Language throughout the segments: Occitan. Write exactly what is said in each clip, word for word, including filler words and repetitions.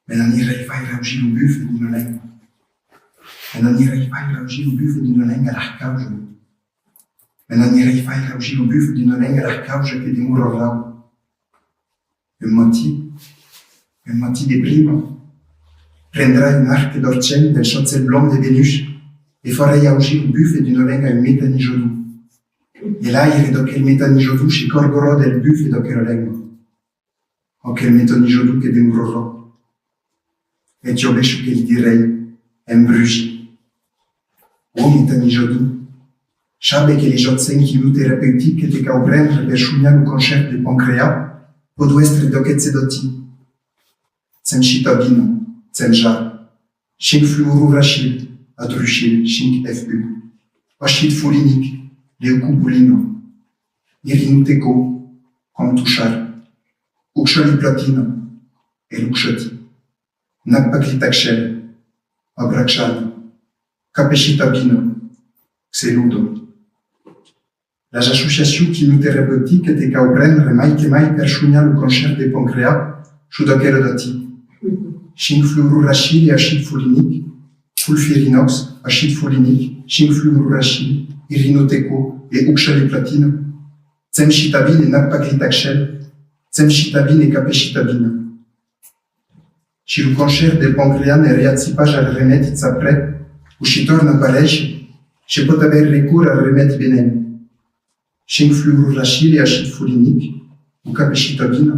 Me n'anirèi faire augir lo bufe d'una lenga. Me n'anirèi faire augir lo bufe d'una lenga a las causas. Me n'anirèi faire augir lo bufe d'una lenga a las causas que demoraràn. Un matin, un matin de prima, prendrai un arc d'argent del chapèl blanc de Venus e farèi augir lo bufe d'una lenga a un metanejador. E l'aire d'aquel metanejador se cargarà del bufe d'aquela lenga. Aquel metanejador que demorarà. E tu aubes çò que li dirèi en brugir. Ò metanejador, sabes que les cinc quimioterapeutic que te cau prendre per sonhar lo cancèr de pancreas pòdon èstre d'aqueste datí. Gemcitabina, Gemzar, cinc fluoruracil, adrucil, cinc F U, acid folinic, leucovorina, irinoteco, Cantochar, oxaliplatina, eloxati, nab-paclitaxel, Abraxane, capecitabina, Xeloda. Las associacions quimioterapeutic que te cau prendre mai que mai per sonhar lo cancèr de pancreas son d'aquela datí. Cinc fluoruracil e acid folinic, folfirinox, acid folinic, cinc fluoruracil, irinoteco e oxaliplatina, gemcitabina e nab-paclitaxel, gemcitabina e capecitabina. Si lo cancèr de pancreas ne reagís pas als remèdis après, o si torna aparéisser, se pòt aver recors al remèdi benign. Cinc fluoruracil e acid folinic, o capecitabina,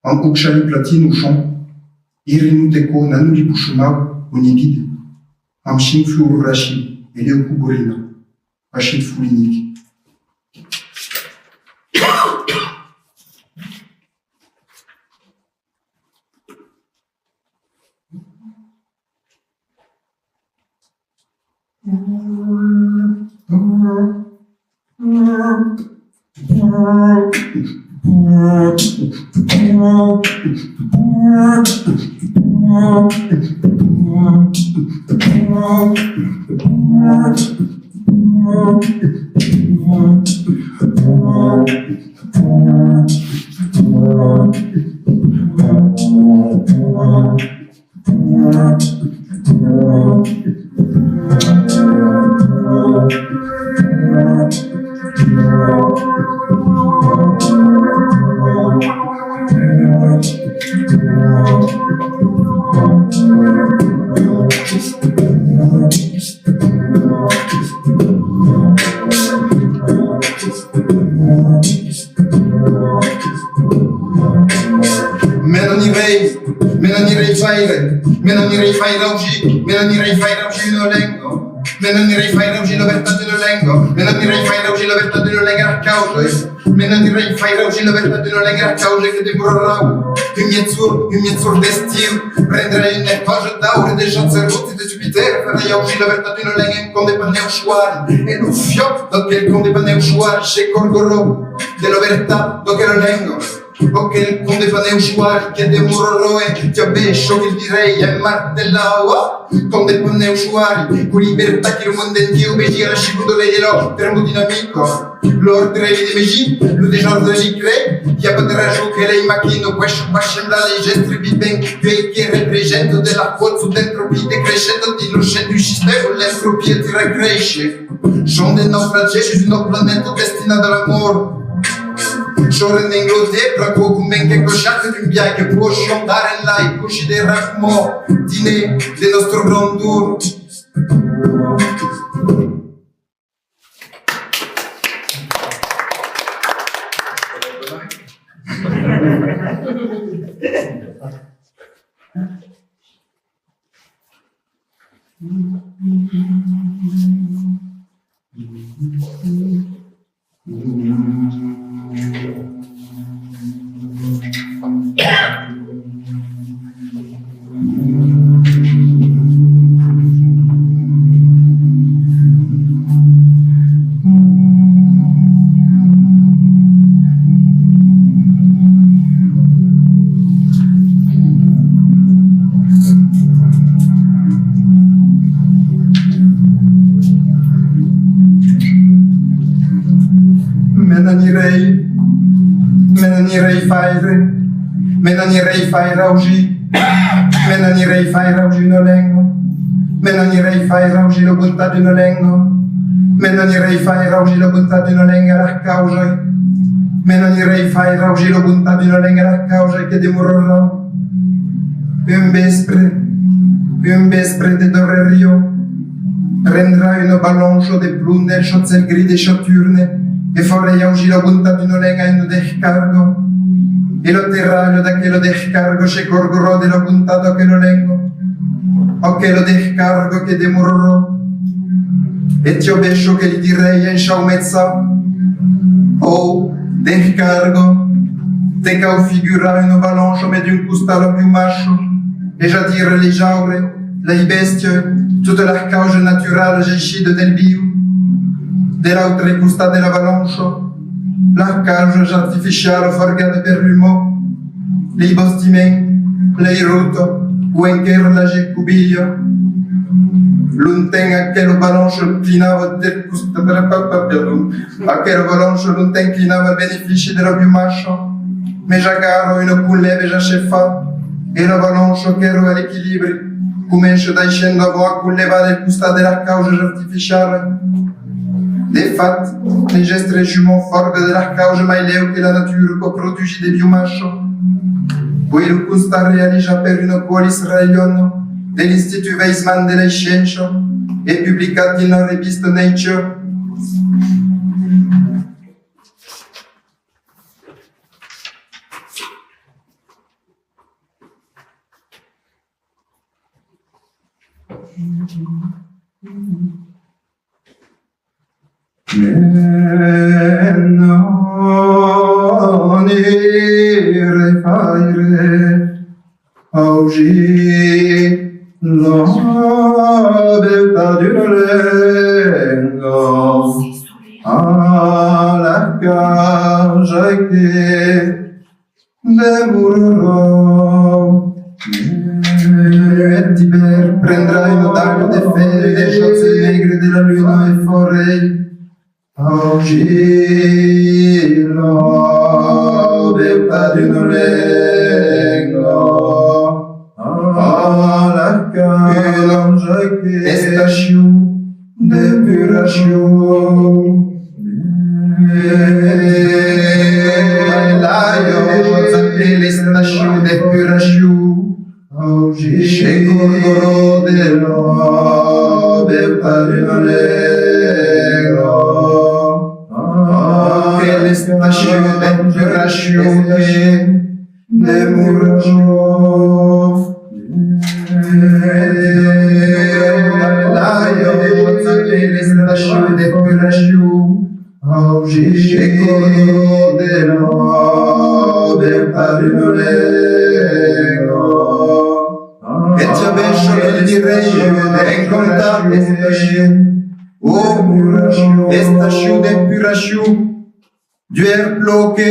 amb oxaliplatina o son, irinoteco, nanolipuzumab o nibide, amb cinc fluoruracil e leucovorina, acid folinic. Me n'anirèi, me n'anirèi faire, me n'anirèi faire augir, me n'anirèi faire augir una lenga. Me n'anirèi faire augir la vertat d'una lenga. Me n'anirèi faire augir la vertat d'una lenga a las causas. Me n'anirèi faire augir la vertat d'una lenga a las causas que demoraràn. Un miègjorn, un miègjorn d'estiu, prendrèi una espasa d'aure de Josserot e de Jupitèr, farèi augir la vertat d'una lenga en camp de panèu soari. E lo fiòc d'aquel camp de panèu soari se cargarà de la vertat d'aquela lenga. Aquel camp de panèu soari que demorarà, e tu aubes çò que li dirèi en martelau. Camp de panèu soari, coma la vertat que lo mond entièr vesiá la chibota de l'òrdre termodinamic, l'òrdre de Meiji, lo desòrdre de Cré, i a pas de rason que las maquinas pòsson pas semblar les èstres vivents, puèi que representan de las fòrças d'entropia decreissenta dins lo sen d'un sistèma ont l'entropia tira créisser. Son de naufratges sus una planeta destinada a la mòrt. Son en Anglatèrra, aquò conven que clochar d'un biais que pòsson dar enlai, considerar coma diner de nòstra grandor. Me n'anirèi, me n'anirèi faire, me n'anirèi faire augir Me n'anirèi faire ausir una lenga. Me n'anirèi faire ausir la bontat d'una lenga. Me n'anirèi faire ausir la bontat d'una lenga a las causas. Me n'anirèi faire ausir la bontat d'una lenga a las causas que demoraràn. Un vèspre, un vèspre de darrèr ieu, prendrai una balança de plomb del chòt gris de Saturne e farai ausir la bontat d'una lenga a una descarga. E la terralha d'aquela descarga se cargarà de la bontat d'aquela lenga. Aquela descarga que demorarà. E tia bèstia que li dirèi en chau metzan: Ò, descarga, te cau figurar una balança, mès d'un costat la piumacha, es a dire les aures, las bèstias, totas las causas naturalas eissidas del viu. De l'autre costat de la balança, las causas artificialas fargadas per l'umà, les bastiments, les rotas o enquèra las escobilhas. Longtemps aquela balança clinava del costat, perdon, aquela balança longtemps clinava al benefici de la piumacha, mès acara una conlèva es a se far e la balança qu'èra a l'equilibri comença d'aishen d'avant a conlevar del costat de las causas artificialas. De fach, les èstres umans fargan de las causas mai lèu que la natura pòt produsir de piumacha. Puei lo constat realizat per una coa israeliana de l'Institut Weizmann de las Sciéncias e publicat dins la revista Nature. Me n'anirèi faire ausir la beutat d'una lenga a las causas que demoraràn. Nuèch d'ivèrn, prendrai una daga de fèrre de chòts negres de la luna e farai ausir la beutat d'una lenga a las causas que estacion d'epuracion. L'aiga de l'estacion d'epuracion se cargarà de la beutat d'una lenga. Aquela estacion d'epuracion que demorarà. L'aiga de l'estacion d'epuracion se cargarà de la beutat d'una lenga. E tia bèstia que li dirèi en comptar estacion, ò, estacion d'epuracion, duèr plòu que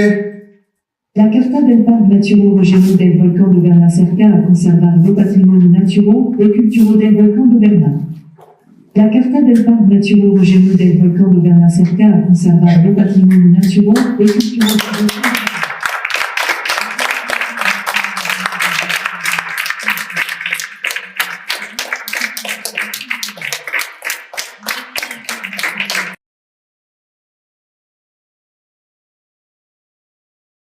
La Carta del Parc Naturau Regionau del Volcan d'Auverna cerca a conservar lo patrimòni naturau e culturau del Volcan d'Auverna. La Carta del Parc Naturau Regionau del Volcan d'Auverna cerca a conservar lo patrimòni naturau e culturau del Volcan